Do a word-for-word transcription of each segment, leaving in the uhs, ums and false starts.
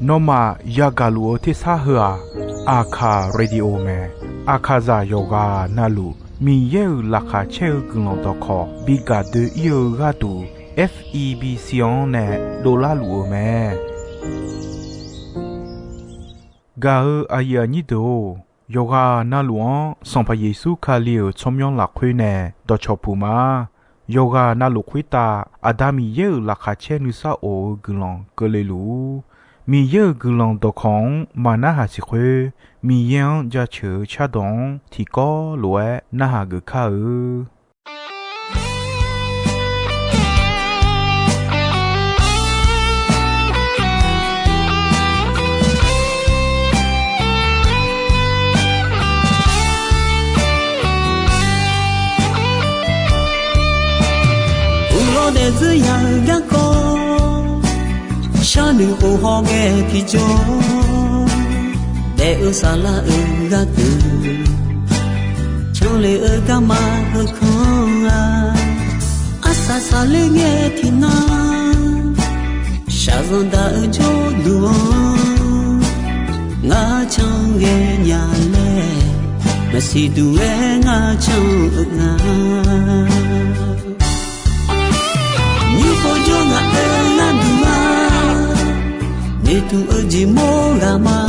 Nawmaf yagaq luf-eu tersar heu-aq, Aqkaq Radio mae. Aqkaqzaq yawqghaq navluf Miqyaer-euq laqkhaq caer-eu guiqlanq dawqkawq bi gaq doe-ir-eu gharduq, F E B C-anr nae dovlar luf-eu mae. Gaq-eu aqyuif aqnyir deuq-or, yawqghaq navluf-anr Sanqpaq Yeqsur Kali-euq tsawrmyanr lafkhoer nae dawqcawq puq ma. Yawqghaq navluf khoertav Aqda Miqyaer-euq laqkhaq caer nuisar of-eu guiqlanq keuvle luf-ur. Miqyaer-euq guiqlanq dawqkawq-anr maqnarhaq siq khoer, Miqyaer-anr jaceuq-eu cardawq-anr tiqkawv lof-aer narhaq geuf kar-eu. Uqlawr daefzir ya-eu garkawv, sharnoeq of hawghae tiqjawr, daef-eu saflar-euq gharduq, canle-eu garma heukanr-a, arsaq saqler ngae tiqnan, shaqzanq daq-eu jawrduq-anr, ngar cangae nya laer, maqsiq duq-aer ngar can-eu nga. Nymr pov jawr ngaq-euq gharduq-a, noeqtmq-eu jeq mawr ghaq ma.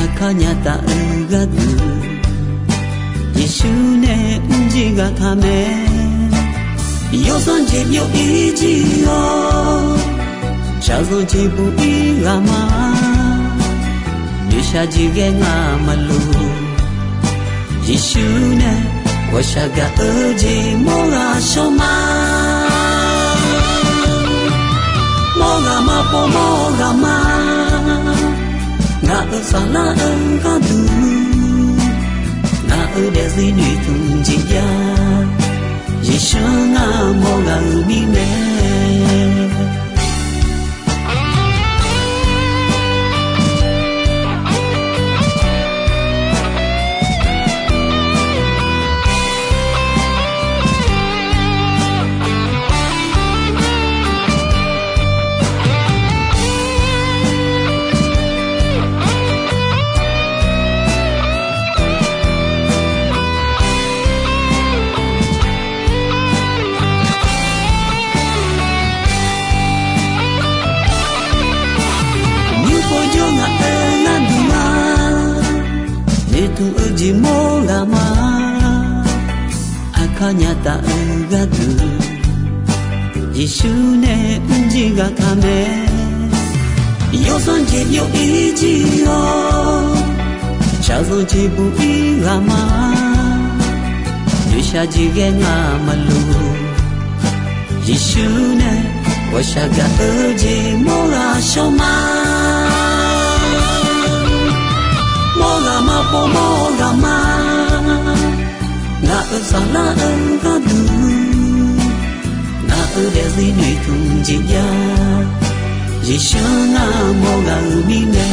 Aqkar nya taf-eu gharduq, Yeqsur nae mrjir ghaq taq mae. Yawsanr jeq byov-ir jir-awr, shaqzanq jeq buq-ir ghaq ma. Noeqshaq jeq ghae ngamaf luf, Yeqsur nae ghawqshaq gaq-eu jeq mawr ghaq shawr ma. Mawr ghaq ma pov mawr ghaq ma. Ngaq-euq saflar-eu gharduq, ngaq-euq daefzir noeqtmq jeq jav, Yeqsur ngar mawr ghaq-euq mirnae. Nymr pov jawr ngaq-euq gharduq-a, noeqtmq-eu jeq mawr ghaq ma. Aqkar nya taf-eu gharduq, Yeqsur nae mrjir ghaq taq mae. Yawsanr jeq byov-ir jir-awr, shaqzanq jeq buq-ir ghaq ma. Noeqshaq jeq ghae ngamaf luf, Yeqsur nae ghawqshaq gaq-eu jeq mawr ghaq shawr ma. Mawr ghaq ma pov mawr ghaq ma. Ngaq-euq saflar-eu gharduq, ngaq-euq daefzir noeqtmq jeq jav, Yeqsur ngar mawr ghaq-euq mirnae.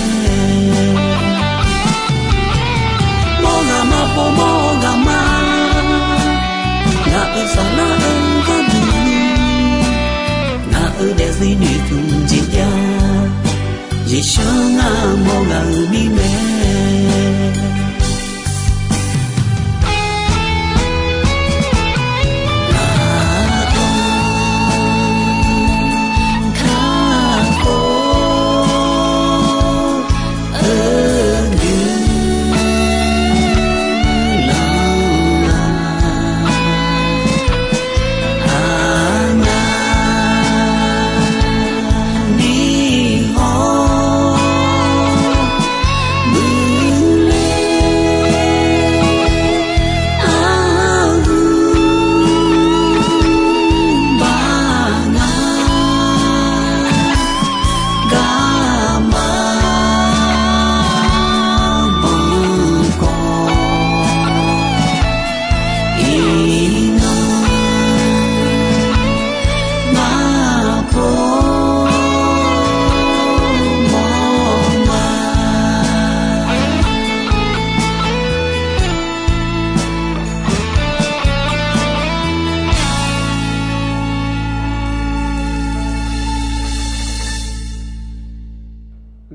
Mawr ghaq ma pov mawr ghaq ma. Ngaq-euq saflar-eu gharduq, ngaq-euq daefzir noeqtmq jeq jav, Yeqsur ngar mawr ghaq-euq mirnae.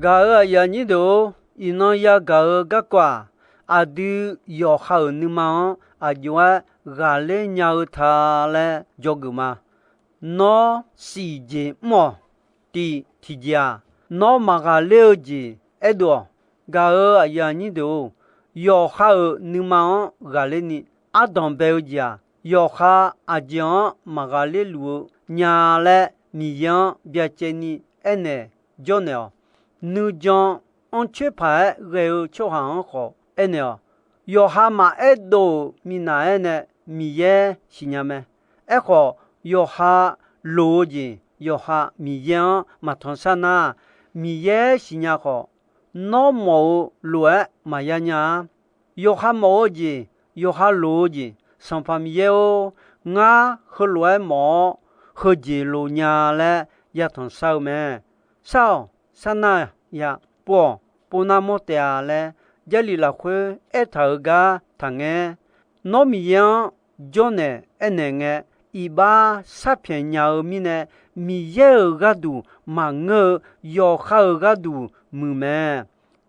Gaq-euq aqyuif aqnyir deuq-or, iqnan yagaq-eu garkawv-aq, aqdui yawqha-euq nuima-anr aqjox-aer ghaqler nya-eu ta laer dzawgeuf ma. Nawr siq jeq mr-awq. Tiq tiqjeq-aq, nawr maqghaqler-eu jeq aerdov-awq. Gaq-euq aqyuif aqnyir deuq-or, yawqha-euq nuima-anr ghaqler ni ardanq bae-eu jeq-aq, yawqha aqjeq-anr maqghaqler luf-eu nya laer Miqyaer-anr byacaevni aernaeq jawrnaeq-awq. Nuijan anrcoer paq-aer ghae-eu tsawrhaq-anr khawf aernaeq-awq. Yawqha maqaer dov-euq minav-aer nae Miqyaer siqnya mae. Aerkhawf, yawqha loq-eu jeq yawqha Miqyaer-anr maqtanq shar nar, Miqyaer siqnya khawf, nawr mawf-eu lof-aer maqya nya-a. Yawqha mawf-eu jeq, yawqha loq-eu jeq, Sanqpaq Miqyaer-or, ngar heulof-aer mawf-awr, heujeq loq nya laer yatanq shar-eu mae. Shar-awq, sharnar ya, pov-awq, pov nar mawr taef-a laer, Jarlif lafkhoer aertaq-euq gar taqngaer. Nawr Miqyaer-anr jawrnaeq aernaeq ngae, iqbax sharpyaeq nya-eu mirnae, Miqyaer-euq gharduq maqngeur-eu yawqha-euq gharduq muiq mae.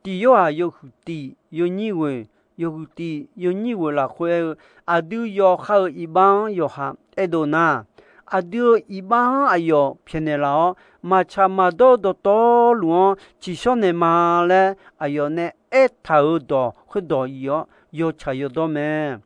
Tiq Yorhaq yawhuiq tiq yawnyir ghoeq, yawhuiq tiq yawnyir ghoeq lafkhoer aer-eu, aqdui yawqha-euq iqbax-anr yawqha aerdov nar, aqdui-euq iqbax-anr aqyawf pyaeqnaeq laf-awr, maqtsaq maqdawr dawqtawvluf-anr tsiqshawr naeq ma laer aqyawf nae aertaq-euq dawq khoerdawq iq-awr yawtsaq yawdawr mae.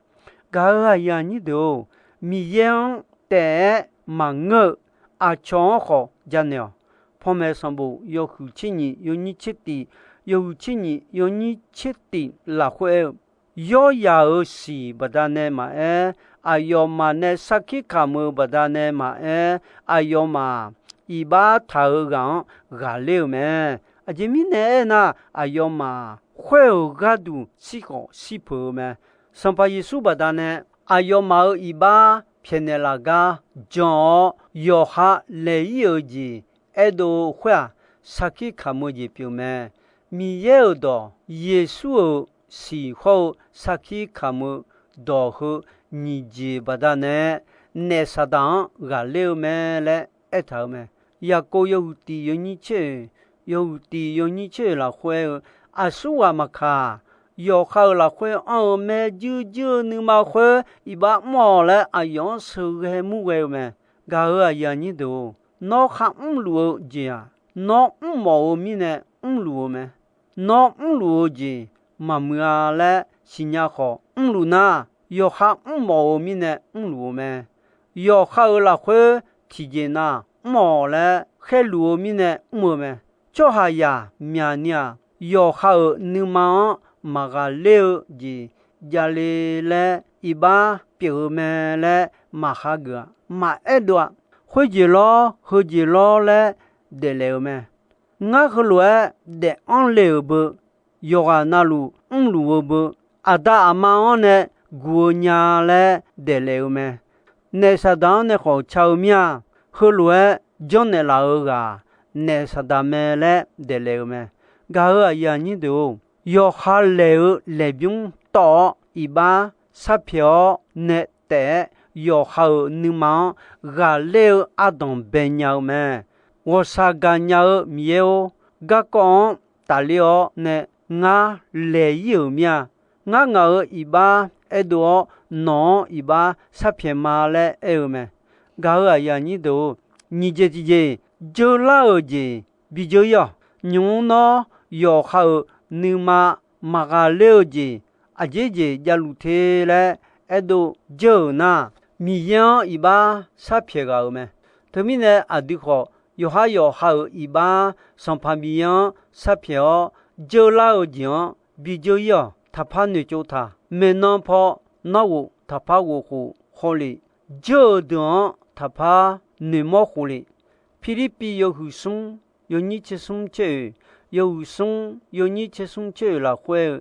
Gaq-euq aqyuif aqnyir deuq-or, Miqyaer-anr taef-aer maqngeur-eu aqcawq-anr khawf janaeq-awq. Panmaeq sanqbof yawhuiq tser nyiq yawnyir tser tiq, yawhuiq tser nyiq yawnyir tser tiq lafkhoer aer-eu, yawryaq-euq siq baqdanae maqaer, aqyawfmaf nae sarkir kamq-eu baqdanae maqaer, aqyawfmaf iqbax taq-eu ghaq-anr ghaqler-eu mae. Aqjeq mirnae aernar, aqyawfmaf khoer-euq gharduq shirkhawf shir peuq-eu mae. Sanqpaq Yeqsur baqdanae aqyawfmaf-euq iqbax pyaeqnaeq laf gar jan-awr, yawqha laeq-ir-euq jeq aerdov-eu khoer-aq, sarkir kamq-eu jeq pyeuf mae. Miqyaer-euq dawq, Yeqsur-euq siq hawr-eu sarkir kamq-eu dawq heu nyiq jeq baqdanae naef Saqdaq-anr ghaqler-eu mae laer aertaq-euq mae. Yaqkov yawhuiq tiq yawnyir tser oeq, yawhuiq tiq yawnyir tser oeq lafkhoer aer-eu, aqsurghaq maqkaq, yawqha-euq lafkhoer anr-eu maerjuir juir-eu nuima khoer iqbax mr-awq laer aqyawf-anr sheuqghae murghae-eu mae. Gaq-euq aqyuif aqnyir deuq-or, nawr kharmr luf-eu jeq-aq, nawr mrmawf-eu mirnae mrluf-eu mae. Nawr mrluf-eu jeq maqmuiq-a laer siqnya khawf mrluf nar, yawqha mrmawf-eu mirnae mrluf-eu mae. Yawqha-euq lafkhoer tiqjeq nav mr-awq laer khaerluf-eu mirnae mr-eu mae. Tsawrhaqzaq myaqni-aq, yawqha-euq nuima-anr maqghaqler-eu jeq javle laer iqbax pyeuf-eu mae laer maqhageuf-a, maqaerdov-a. Khoerjeq lawr heujeq lawr laer daeflaef-eu mae. Ngar heulof-aer daef-anr le-euq beu, yawqghaq navluf mrluf-eu beu, aqda aqma-anr nae guq-eu nya laer daeflaef-eu mae. Naef Saqdaq-anr nae khawf ca-eu mir-a. Heulof-aer janrnaeq laf-eu ghaq naef Saqdaq mae laer daeflaef-eu mae. Gaq-euq aqyuif aqnyir deuq-or, yawqha laeq-eu laeqbymr tawv-awr iqbax sharpyaeq-awr nae taef-aer yawqha-euq nuima-anr ghaqler-eu ardanq bae nya-eu mae. Ghawqshaq gaqnya-eu Miqyaer-or, garkawv-anr tafler-awr nae ngar laeq-ir-euq mir-a. Ngar ngaq-euq iqbax aerdov-awr nawq-anr iqbax sharpyaeq ma laer aer-eu mae. Gaq-euq aqyuif aqnyir deuq-or, nyiq jeq tiqjeq, jeular-euq jeq bi jeur-ir-awq. Nymq-mr nawr yawqha-euq nuima maqghaqler-eu jeq aqjeq jeq javluf te laer aerdov jeur-euq nar, Miqyaer-anr iqbax sharpyaeq ghaq-euq mae. Teumirnae aqdui khawf, yawqhar yawqha-euq iqbax Sanqpaq Miqyaer-anr sharpyaeq-awr, jeur lar-eu jeq-anr bi jeur-ir-awq. Taqpar noeqtsov taq. Maeqnan paw nawr ghof taqpar ghof khof hawle. Jeur-eu deuq-anr taqpar noeqmawr khof le. Pirlirpiv yawhuiq smr yawnyir tser smr tser oeq, yawhuiq smr yawnyir tser smr tser oeq lafkhoer-eu,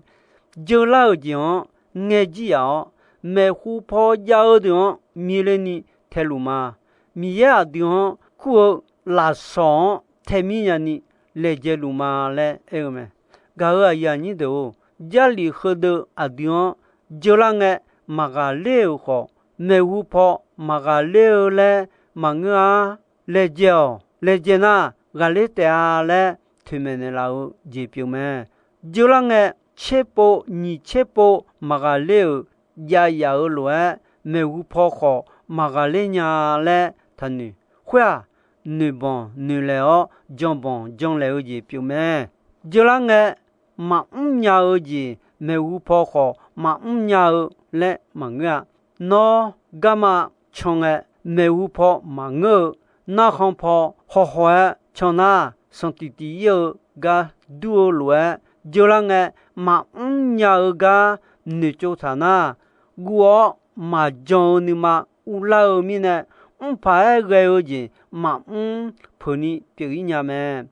jeur lar-euq jeq-anr ngaejir yaf-awr, maeqhu paw jav-eu deuq-anr miqle ni taeluf ma. Miqyaer aqdui-anr kur-eu lafsawq-anr taemir nyani laejae luf ma laer aer-eu mae. Gaq-euq aqyuif aqnyir deuq-or, Jarlif heudeuq aqdui-anr jeur lar ngae maqghaqler-euq khawf, maeqhu paw maqghaqler-eu laer maqngeur-ar. Laejae-awq. Laejae nar ghaqler taef-a laer toeqmaeq naeqlaf-eu jeq pyeuf mae. Jeurlar ngae, tserpov nyiq tserpov maqghaqler-euq jav yaf-euq lof-aer, maeqhu paw khawf maqghaqler nya laer taqnoeq. Khoer-aq, noeqbanq noeqlaeq-awr janbanq janlaeq-eu jeq pyeuf mae. Jeurlar ngae, maqmr nya-eu jeq maeqhu paw khawf maqmr nya-eu laer maqngeur-a. Nawr garma can ngae, maeqhu paw maqngeur-eu, narkhan paw hawhaw-aer can nar, sanqtiq tiq ir-eu gar dur-eu lof-aer, jeurlar ngae, maqmr nya-eu gar noeqtsov taq nar, guv-awr maqjan-eu nuima uvlar-eu mirnae, mrpaq-aer ghae-eu jeq maqmr peuqni pyeuf ir nya mae.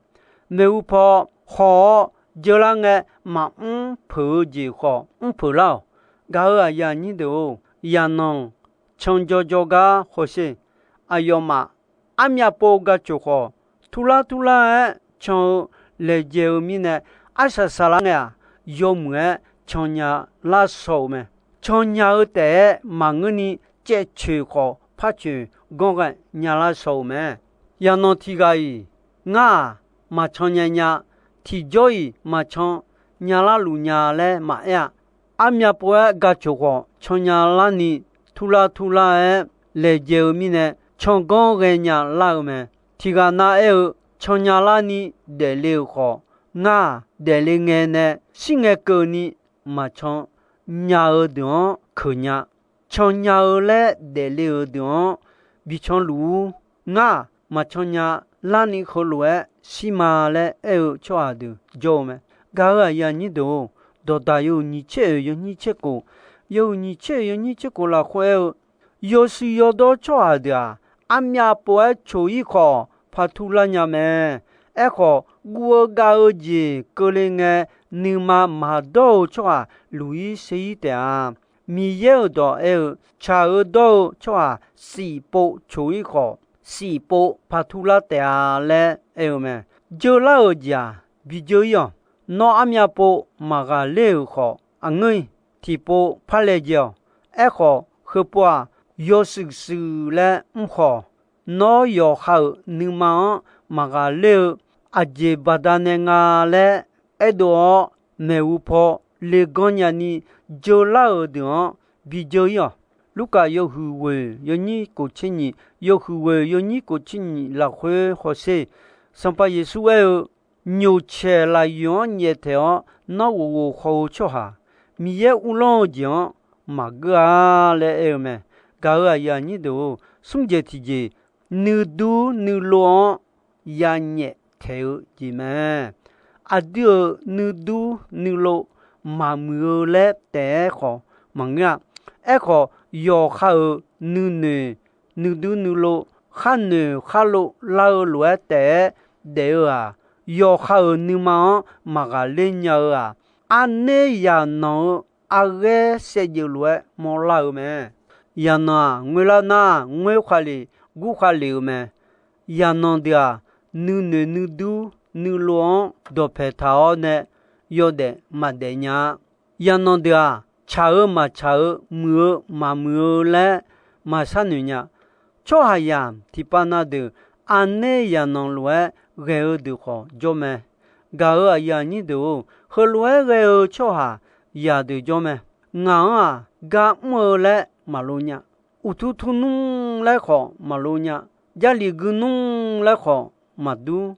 Maeqhu paw haw-awr jeurlar ngae, maqmr peuq-eu jeq khawf mr peuq lar-awq. Gaq-euq aqyuif aqnyir deuq-or, yaqnanq can jawrjawr gar hawsher. Aqyawfmaf armyav pov gaq coq khawf, turlar turlar-aer can-eu laejae-eu mirnae, arsaq saqlar ngae-aq, yawmuiq-aer can nya lar shaw-euq mae. Can nya-eu taef-aer maqngeurni, caevcoeq khawf par coeq ganr ghae nya lar shaw-euq mae. Yaqnanq tiq ghaq-iq, ngar-aq, maqcan nya nya, tiqjawr-iq maqcan nya larluf nya laer maqaer-a. Armyav pov-aer gaq coq khawf, can nya larni turlar turlar-aer laejae-eu mirnae, can ganr ghaenya lar-eu mae. Tiq ghaq nav aer-eu, can nya larni daefle-euq khawf, ngar-aq, daefle ngae nae shir ngae keuvni maqcan nya-eu deuq-anr keuq nya. Can nya-eu laer daefle-euq deuq-anr bican luf-ur. Ngar-aq, maqcan nya larni heulof-aer shir ma laer aer-eu tsawrhaq deuq jawr-eu mae. Gaq-euq aqyuif aqnyir deuq-or, dawqdaq yawhuiq nyiq tser oeq yawnyir tser kof, yawhuiq nyiq tser oeq yawnyir tser kof lafkhoer aer-eu, yawshuif yawdawr tsawrhaq deuq-aq, armyav pov-aer coq ir khawf, paq turlar nya mae. Aerkhawf, guv-eu gav-eu jeq keuvle ngae, nuima maqdawr-eu tsawrhaq luq-ir ser-ir taef-a. Miqyaer-euq dawq aer-eu, tsaq-eu dawr-eu tsawrhaq shifpov coq ir khawf, shifpov paq turlar taef-a laer aer-eu mae. Jeurlar-euq jeq-aq, bijeur ir-awq. Nawr armyav pov maqghaqler-euq khawf, aqngeur-iq tiqpov par laejae-awq. Aerkhawf, heupov-aq, yawshuif shuif laer mrkhawf, nawr yawqha-euq nuima-anr maqghaqler-eu, aqjeq baqdanae nga laer aerdov-awr, maeqhu paw leganr nyani jeurlar-euq deuq-anr bijeur ir-awq. Lurkaf yawhuiq ghoeq yawnyir kof tser nyiq, yawhuiq ghoeq yawnyir kof tser nyiq lafkhoer hawsher. Sanqpaq Yeqsur aer-eu, nyoqcaeq lafyoeq-anr nyaeftaeq-awr nawr ghofghof haw-eu tsawrhaq, Miqyaer uvlanr-eu jeq-anr maqgeur-a laer aer-eu mae. Gaq-euq aqyuif aqnyir deuq-or, smr jeq tiqjeq, nuidur nuilov-anr yanyaef taeq-eu jeq mae. Aqdui-euq nuidur nuilov maqmuiq-eu laer taef-aer khawf maqngeur-a. Aerkhawf, yawqha-euq nuinoeq nuidur nuilov, kharnoeq kharlov lar-eu lof-aer taef-aer daef-eu-aq, yawqha-euq nuima-anr maqghaqler nya-eu-aq, arner yaqnanq-eu arghaer saevdzeuf lof-aer mawrlar-eu mae. Yaqnanq-aq, ngoerlar nar ngoer khaqlef gur khaqlef-eu mae. Yaqnanq deuq-aq, nuinoeq nuidur nuilov-anr dawqpaeq taq-awr nae yawdaef maqdaef nya-a. Yaqnanq deuq-aq, tsaq-eu maqtsaq-eu, muiq-eu maqmuiq-eu laer maqsharnoeq nya. Tsawrhaqzaq tiqpav na deuq arner yaqnanq lof-aer ghae-eu deuq khawf jawr mae. Gaq-euq aqyuif aqnyir deuq-or, heulof-aer ghae-eu tsawrhaqzaq deuq jawr mae. Ngaq-anr-aq, gar mr-eu laer maqlo nya. Uqtur tur nmr laer khawf maqlo nya. Jarlif gui nmr laer khawf maqdur.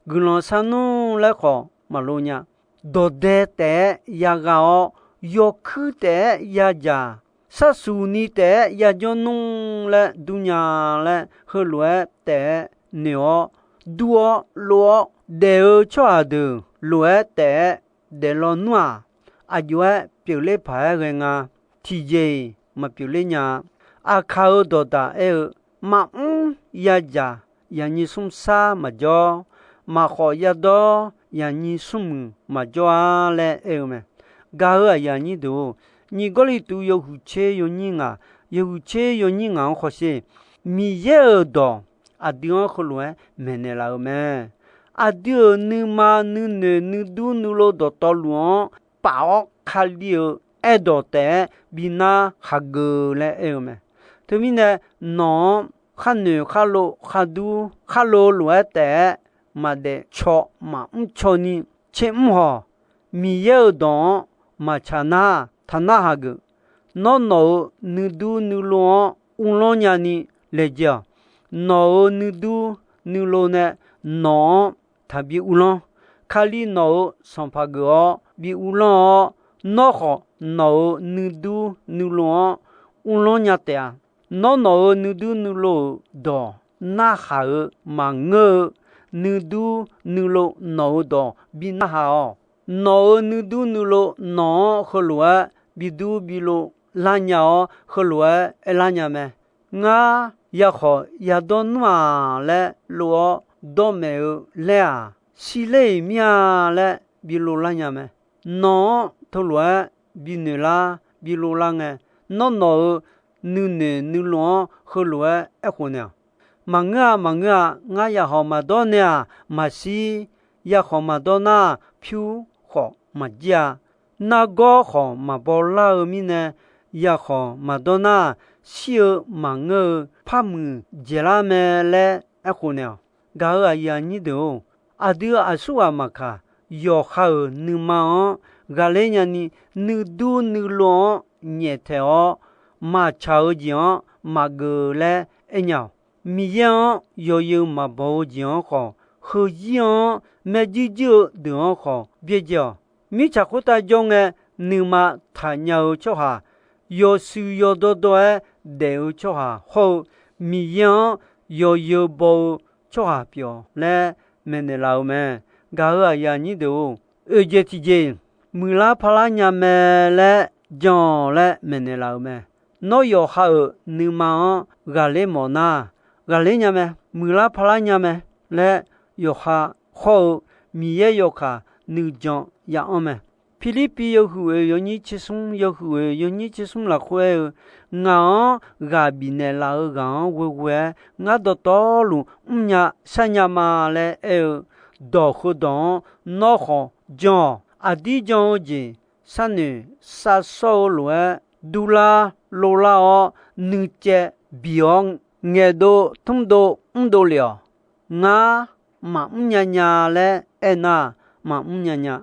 Guiqlanq shar nmr laer khawf maqlo nya. Dawqdae taef-aer yaghaq-awr, yawkuir taef-aer yadzaq, sharsuq ni taef-aer yajawr nmr laer durnya laer heulof-aer taef-aer noeq-awr, dur-awr, lov-awr daef-eu tsawrhaq deuq lof-aer taef-aer daeflaw nmr-aq, aqjox-aer pyeufler paq-aer ghae nga. Tiqjeq-iq maqpyeufler nya-a. Aqkaq-euq dawqdaq aer-eu, maqmr yadzaq yaqnyir smr sar maqjawr, maqkhawf yadawr yaqnyir smrmuiq maqjawr-a laer aer-eu mae. Gaq-euq aqyuif aqnyir deuq-or, nyiq Gawrliqtu yawhuiq tser yawnyir ngaq, yawhuiq tser yawnyir ngaq-anr hawsher. Miqyaer-euq dawq aqdui-anr heulof-aer maeqnaeq laf-eu mae. Aqdui-euq nuima nuinoeq nuidur nuilov dawqtawvluf-anr paf-awr Kali-euq aerdawq taef-aer bi nar hageuf laer aer-eu mae. Teumirnae, nawq-anr kharnoeq kharlov khardur kharlov lof-aer taef-aer maqdaef caw maqmr caw ni tsermr hawq, Miqyaer-euq dawq-anr maqtsaq nar, taqnarhaq geuf. Nawr, nawq-euq nuidur nuilov-anr uvlanr nyani laejae-awq. Nawq-euq nuidur nuilov nae nawq-anr taqbi uvlanr. Kali nawq-euq Sanqpaq geuf-awr bi uvlanr-awr, nawr khawf nawq-euq nuidur nuilov-anr uvlanr nya taef-a. Nawr, nawq-euq nuidur nuilov-euq dawq narhaq-eu maqngeur-eu, nuidur nuilov nawq-euq dawq bi narhaq-awq. Nawq-euq nuidur nuilov nawq-anr heulof-aer bidur bilov lar nya-awr, heulof-aer aerlar nya mae. Ngar yakhawf yadawr nmr-aq laer lov-awr dawrmaeq-eu laer-aq, shirler-iq mir-a laer bi lov lar nya mae. Nawq-anr teulof-aer binoeq lar bi lov lar ngae, nawr nawq-euq nuinoeq nuilov-anr heulof-aer aerkhof naeq-awq. Maqngeur-a, maqngeur-a, ngar yakhawf maqdawr nae-aq maqshir. Yakhawf maqdawr nar, pyur khawf maqjir-a. Nargawr khawf maqbaw lar-eu mirnae, yakhawf maqdawr nar, shir-eu maqngeur-eu par muiq dzaeqlar mae laer aerkhof naeq-awq. Gaq-euq aqyuif aqnyir deuq-or, aqdui aqsurghaq maqkaq, yawqha-euq nuima-anr ghaqler nyani, nuidur nuilov-anr nyaeftaeq-awr, maqtsaq-eu jeq-anr maqgeuf laer aernya-awq. Miqyaer-anr yawzeu maqbaw-eu jeq-anr khawf, heuzir-anr maerjuir juir-eu deuq-anr khawf byaerdzae-awq. Mirtsaq khoertav jawr ngae, nuima taqnya-eu tsawrhaq, yawshuif yawdawr dawr-aer daef-eu tsawrhaq hawr-eu, Miqyaer-anr yawzeu baw-eu tsawrhaq pyeuf-awq laer maeqnaeq laf-eu mae. Gaq-euq aqyuif aqnyir deuq-or, oeqjeq tiqjeq muiqlar parlar nya mae laer jan-awq laer maeqnaeq laf-eu mae. Nawr yawqha-euq nuima-anr ghaqler mawf nar, ghaqler nya mae, muiqlar parlar nya mae laer yawqha hawr-eu Miqyaer yawkaq nuijan ya-anr mae. Pirlirpiv yawhuiq oeq yawnyir tser smr, yawhuiq oeq yawnyir tser smr lafkhoer aer-eu, Ngaq-anr ghaq bifnaeq laf-eu ghaq-anr ghoeghoe-aer ngar dawqtawvluf mrnya sharnya ma laer aer-eu dawq heudawq-anr nawr khawf jan-awq. Aqdir jan-eu jeq sharnoeq sharshawr-eu lof-aer durlar lovlar-awr, nuicaev biq-awr ngaeqdov tmrdov mrdov lef-awq. Ngar maqmr nya nya laer aernar, maqmr nya nya.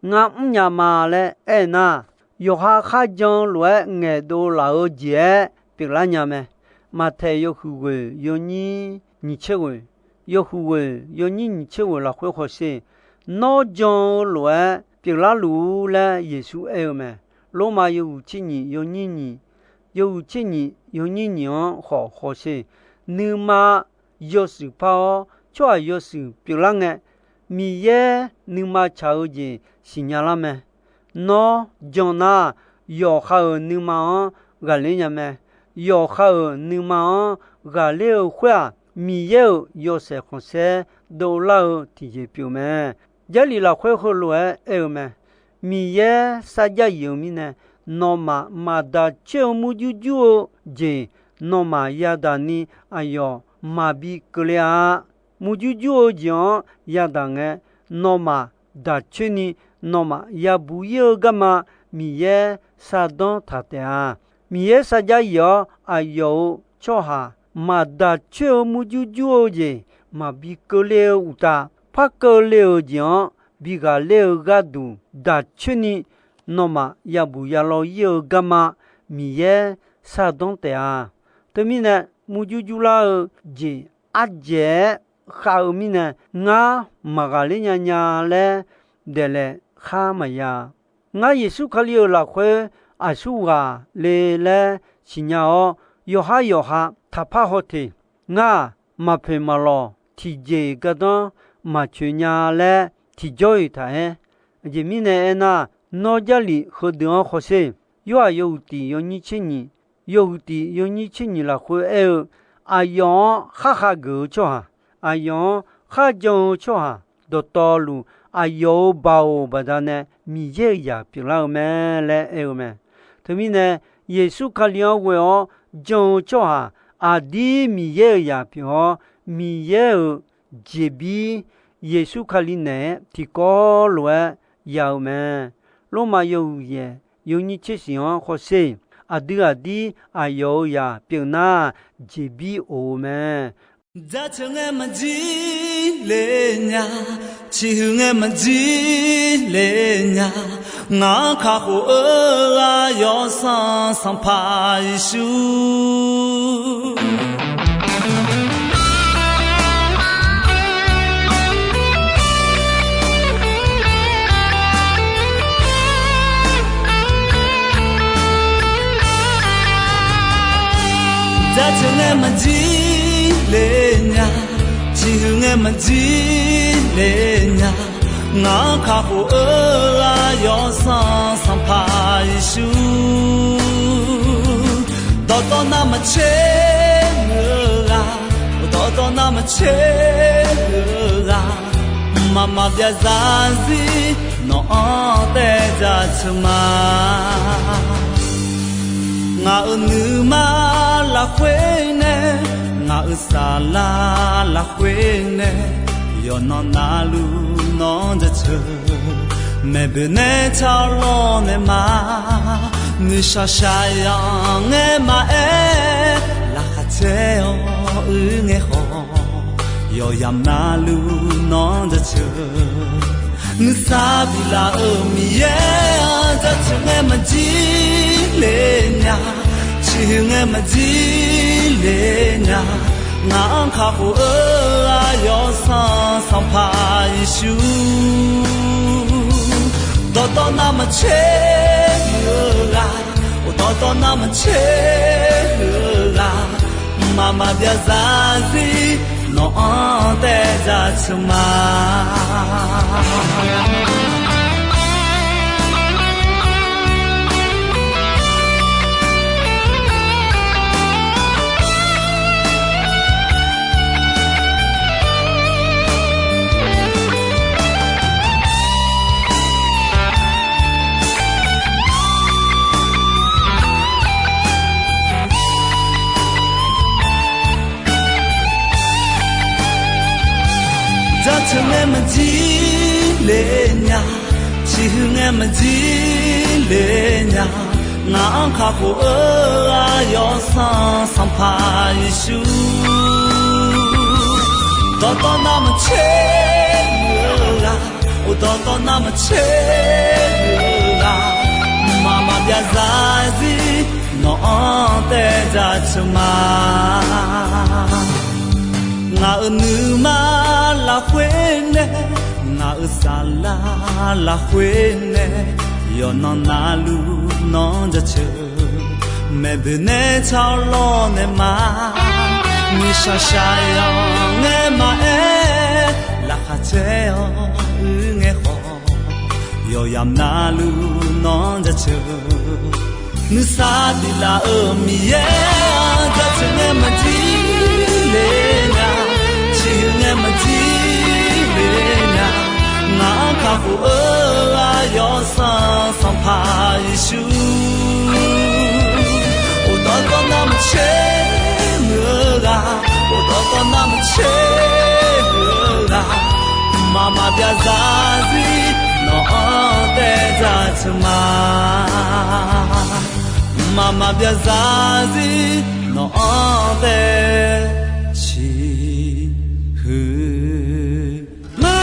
Ngar mrnya ma laer aernar, yawqha kharjan-eu lof-aer ngaeqdov laf-eu jeq-aer pyeuflar nya mae. Maqtaeq yawhuiq ghoeq yawnyir nyiq tser ghoeq, yawhuiq ghoeq yawnyir nyiq tser ghoeq lafkhoer hawsher. Nawr jan-eu lof-aer pyeuflar luf-ur laer Yeqsur aer-eu mae. Lormav yawhuiq tser nyiq yawnyir nyiq, yawhuiq tser nyiq yawnyir nyiq-anr khawf hawsher. Nuima yawshuif par-awr, tsawrhaq yawshuif pyeuflar ngae, Miqyaer nuima tsaq-eu jeq siqnya lar mae. Nawr jan nar, yawqha-euq nuima-anr ghaqler nya mae. Yawqha-euq nuima-anr ghaqler-eu khoer-aq, Miqyaer-euq yawshaef khanqsaer dovlar-eu tiqjeq pyeuf mae. Jarlif lafkhoer heulof-aer aer-eu mae. Miqyaer sarjax yif-eu mirnae, nawmaf maqdaq coer-eu murjur jur-eu jeq nawmaf yadaq ni aqyawf maqbi keuvle-a. Murjur jur-eu jeq-anr yadaq ngae, nawmaf daq coer ni nawmaf yabuq ir-eu garma Miqyaer shardanr taq taef-a. Miqyaer sarjax yif-awr aqyawf-euq tsawrhaq maqdaq coer-eu murjur jur-eu jeq maqbi keuvle-eu uqtaf, par keuvle-euq jeq-anr bi ghaqler-eu gharduq daq coer ni nawmaf yabuq yalaw ir-eu garma Miqyaer shardanr taef-a. Teumirnae murjur jurlar-eu jeq ardzaeq-aer khav-eu mirnae, ngar maqghaqler nya nya laer daeqlaef khar maqya. Ngar Yeqsur Kali-euq lafkhoer aqsurghaq le laer siqnya-awr, yawqhar yawqha taqpar haw teq. Ngar-aq, maqpoeq maqlawq tiqjeq-iq gardanr maqcoeq nya laer tiqjawr-iq taq-aer. Aqjeq mirnae aernar, nawr Jarlif heudeuq-anr hawsher. Yorhaq yawhuiq tiq yawnyir tser nyiq, yawhuiq tiq yawnyir tser nyiq lafkhoer aer-eu, aqyawf-anr khar khav geuf-eu tsawrhaq, aqyawf-anr khar jan-eu tsawrhaq dawqtawvluf, aqyawf-euq baoq baqdanae Miqyaer-euq zaq pyeuflar-eu mae laer aer-eu mae. Teumirnae, Yeqsur Kali-anr ghoe-awr jan-eu tsawrhaq aqdir Miqyaer-euq zaq pyeuf-awr, Miqyaer-euq jeqbir Yeqsur Kali naeq-aer tiqkawv lof-aer ya-eu mae. Lormav yawhuiq yaeq yawnyir tser shiq-anr hawsher. Aqdui aqdir aqyawf-euq zaq pyeuf nar, jeqbir of-eu mae. Jaceuq ngae maqjir le nya, ciqhuiq ngae maqjir le nya, ngaq-anr kakhof-eu ghaq Yawsanr Sanqpaq Yeqsur. Jaceuq ngae maqjir le nya, ciqhuiq ngae maqjir le nya, ngaq-anr kakhof-eu ghaq Yawsanr Sanqpaq Yeqsur. Dawqtawv navmaqtser muiq-eu ghaq, dawqtawv navmaqtser muiq-eu ghaq, mqmaq maqbyav zarzir nawq-anr taev jaceuq ma. Ngaq-euq nuima lafkhoer nae, ngaq-euq saflar lafkhoer nae, yawqnan navluf nawq-anr jaceuq. Maeqboeq nae taq-awr lawrnaeq ma. Nuishaq shaqyanq ngae maqaer, laqkhaq caer-awr uir ngae khawf, yawqyamq navluf nawq-anr jaceuq. Nuisar biflaf-euq Miqyaer-anr jaceuq ngae maqjir le nya, ciqhuiq ngae maqjir le nya, ngaq-anr kakhof-eu ghaq Yawsanr Sanqpaq Yeqsur. Dawqtawv navmaqtser muiq-eu ghaq, dawqtawv navmaqtser muiq-eu ghaq, mqmaq maqbyav zarzir nawq-anr taev jaceuq ma. Jaceuq ngae maqjir le nya, ciqhuiq ngae maqjir le nya, ngaq-anr kakhof-eu ghaq Yawsanr Sanqpaq Yeqsur. Dawqtawv navmaqtser muiq-eu ghaq, dawqtawv navmaqtser muiq-eu ghaq, mqmaq maqbyav zarzir nawq-anr taev jaceuq ma. Ngaq-euq nuima lafkhoer nae, ngaq-euq saflar lafkhoer nae, yawqnan navluf nawq-anr jaceuq. Maeqboeq nae taq-awr lawrnaeq ma. Nuishaq shaqyanq ngae maqaer, laqkhaq caer-awr uir ngae khawf, yawqyamq navluf nawq-anr jaceuq. Nuisar biflaf-euq Miqyaer-anr jaceuq ngae maqjir le nya, ciqhuiq ngae maqjir le nya, ngaq-anr kakhof-eu ghaq Yawsanr Sanqpaq Yeqsur. Dawqtawv navmaqtser muiq-eu ghaq, dawqtawv navmaqtser muiq-eu ghaq, mqmaq maqbyav zarzir nawq-anr taev jaceuq ma. Mqmaq maqbyav zarzir nawq-anr taev ciqhuiq ma.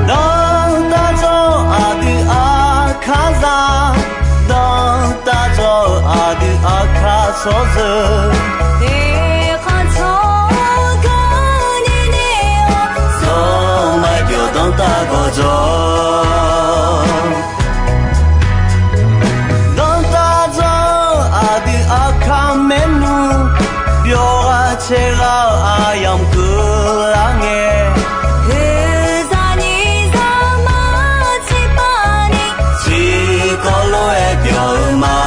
Danrtav jawr-eu aqdui aqkar zaq, danrtav jawr-eu aqdui aqkar shawr zeu. Oeqkhanq tsawrganr nae nae-awr, tsawrmaqjawr danrtav gawqjawq. Danrtav jawr-eu aqdui aqkar maernmr, byawq ghaq caev ghaq-eu aqyamq keuvlar ngae, oeqzaq nyiq zaq maqtser pav ni, tiqkawv lof-aer byawq-eu ma.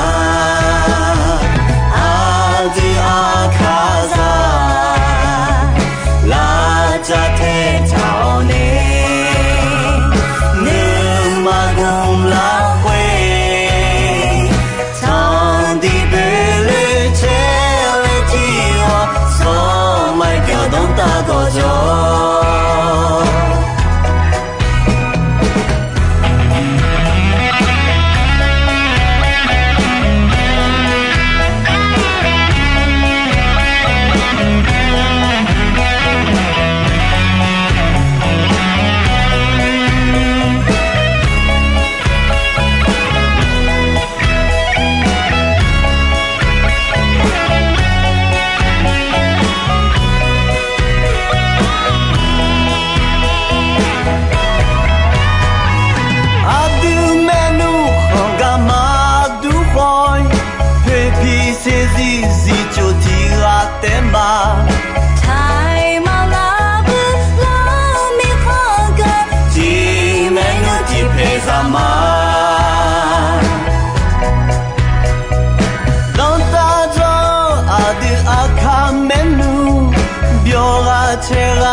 Aq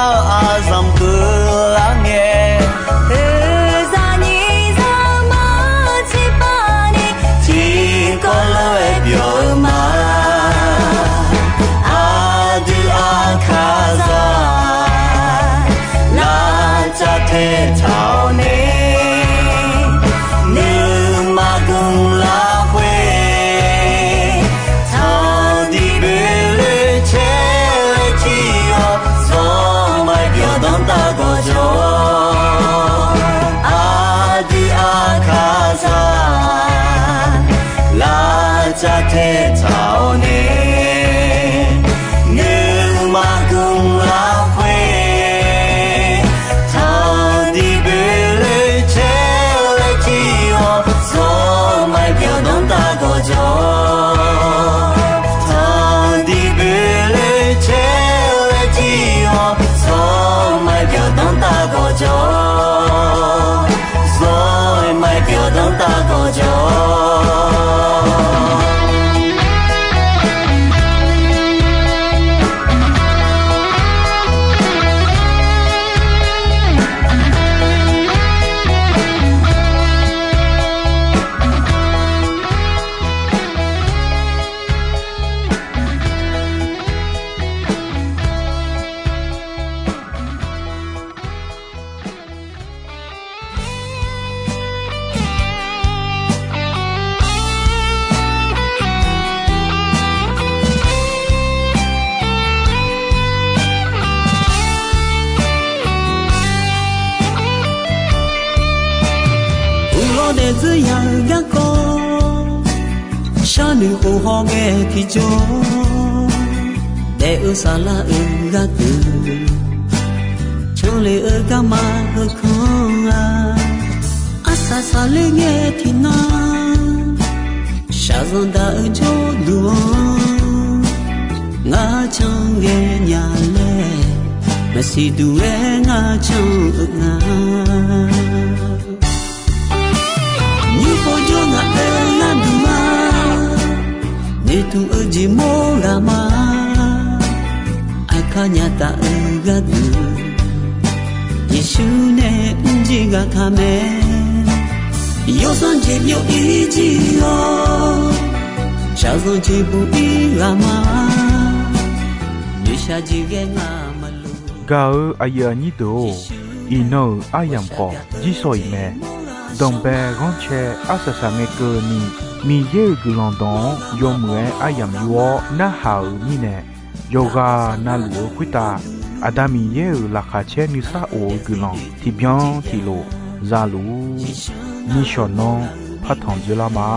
Aqzanq keuvlar ngae, oeqzaq nyiq zaqmar tiqpav ni tiqkawv lof-aer byawq-eu ma. Aqdui aqkaqzaq lavcav taetaq-awr nae, nuima guiqlanq lafkhoer tanqdiq boeloe caer-aer jir-awr, zawmaf-iq pyawqdanr taf gawqjawq. Aqdui aqkaqzaq lavcav taetaq-awr nae, nuima guiqlanq lafkhoer tanqdiq boeloe caer-aer jir-awr, zawmaf-iq pyawqdanr taf gawqjawq. Tanqdiq boeloe caer-aer jir-awr, zawmaf-iq pyawqdanr taf gawqjawq. Zawmaf-iq pyawqdanr taf gawqjawq. Uqlawr daefdzeur ya-eu garkawv, sharnoeq khof hawngae tiqjawr, daef-eu saflar-euq gharduq, canle-eu garma heukanr-a. Arsaq saqler ngae tiqnan, shaqzanq daq-eu jawrduq-anr, ngar can ghaenya laer, maqsiq duq-aer ngar can-eu nga. Nymr pov jawr ngaq-euq gharduq ma, noeqtmq-eu jeq mawr ghaq ma. Aqkar nya taf-eu gharduq, Yeqsur nae mrjir ghaq taq mae. Yawsanr jeq byov-ir jir-awr, shaqzanq jeq buq-ir ghaq ma. Noeqshaq jeq ghae nga maqloq. Gaq-eu aqyuif aqnyir deuq-or, iqnan-euq aryamq khawf jir sawq-iq mae. Danqbae ghanrcae arsaq saqngae keuvni, Miqyaer-euq guiqlanq dawq-anr yawmuiq-aer aryamq yur-awr narhaq-euq mirnae, yawqghaq navluf-eu khoertav Aqda Miqyaer-euq laqkhaq caer nuisar of-eu guiqlanq tiqbyan tiqlof za luf-ur. Nishawq nanr partanq dzoerlar ma.